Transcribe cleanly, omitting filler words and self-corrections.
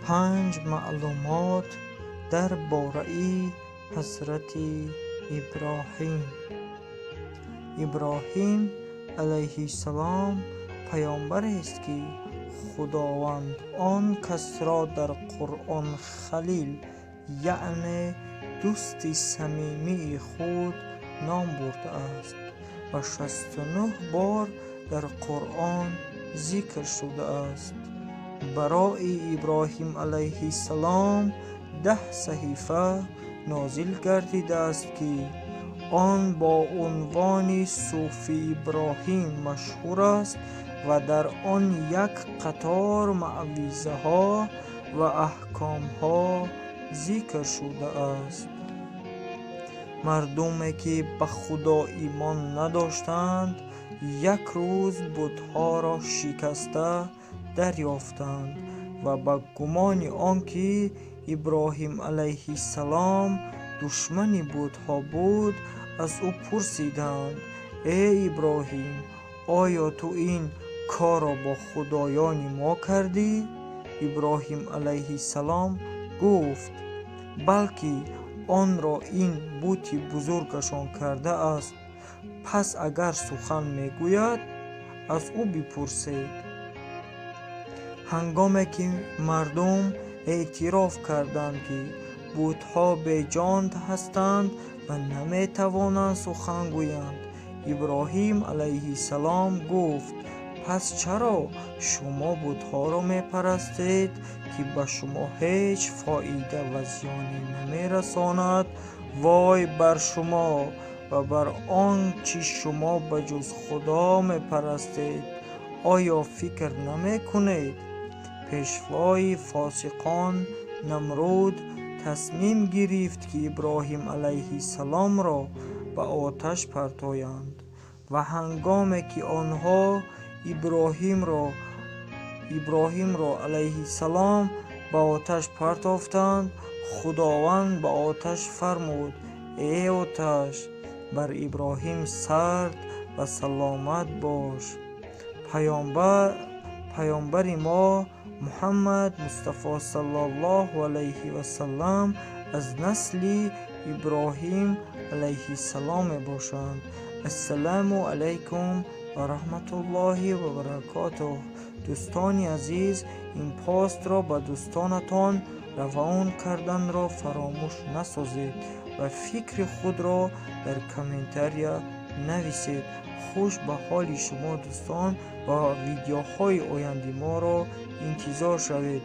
Панҷ маълумот дар бораи ҳазрати Иброҳим. Иброҳим алайҳиссалом паёмбарест, ки Худованд он касро дар Қуръон Халил, яъне дӯсти самимии худ ном бурдааст ва 69 бор дар Қуръон зикр шудааст. Барои Иброҳим алайҳиссалом 10 саҳифа нозил гардидааст, ки он бо унвони Суфи Иброҳим машҳур аст ва дар он як қатор мавъизаҳо ва аҳкомҳо зикр шудааст. Мардуме, ки ба Худо имон надоштанд, як рӯз бутҳоро шикаста дарёфтанд ва ба гумони он ки Иброҳим алайҳиссалом душмани бутҳо буд, аз ӯ пурсиданд: «Э Иброҳим, оё ту ин корро бо худоёни мо кардӣ?» Иброҳим алайҳиссалом гуфт: «Балки онро ин бути бузургашон кардааст, пас агар сухан мегӯяд, аз ӯ бипурсед». Ҳангоме ки мардум эътироф карданд, ки бутҳо беҷон ҳастанд ва наметавонанд сухан гӯянд, Иброҳим алайҳиссалом гуфт: «Пас чаро шумо бутҳоро мепарастед, ки ба шумо ҳеҷ фоида ва зиёне намерасонад? Вой бар шумо ва бар он чӣ шумо ба ҷуз Худо мепарастед! Оё фикр намекунед?» Пешвои фосиқон Намруд тасмим гирифт, ки Иброҳим алайҳиссаломро ба оташ партоянд ва ҳангоме ки онҳо Иброҳимро алайҳиссалом ба оташ партофтанд, Худованд ба оташ фармуд: «Э оташ, бар Иброҳим сард ва саломат бош». Паёмбари мо Муҳаммад Мустафо саллаллоҳу алайҳи васаллам аз насли Иброҳим алайҳиссалом мебошанд. Ассалому алайкум ва раҳматуллоҳи ва баракотуҳ. Дӯстони азиз, ин постро ба дӯстонатон равон карданро фаромӯш насозед ва фикри худро дар комментария нависед. Хуш ба ҳоли шумо, дӯстон, ва видеоҳои оянди моро интизор шавед.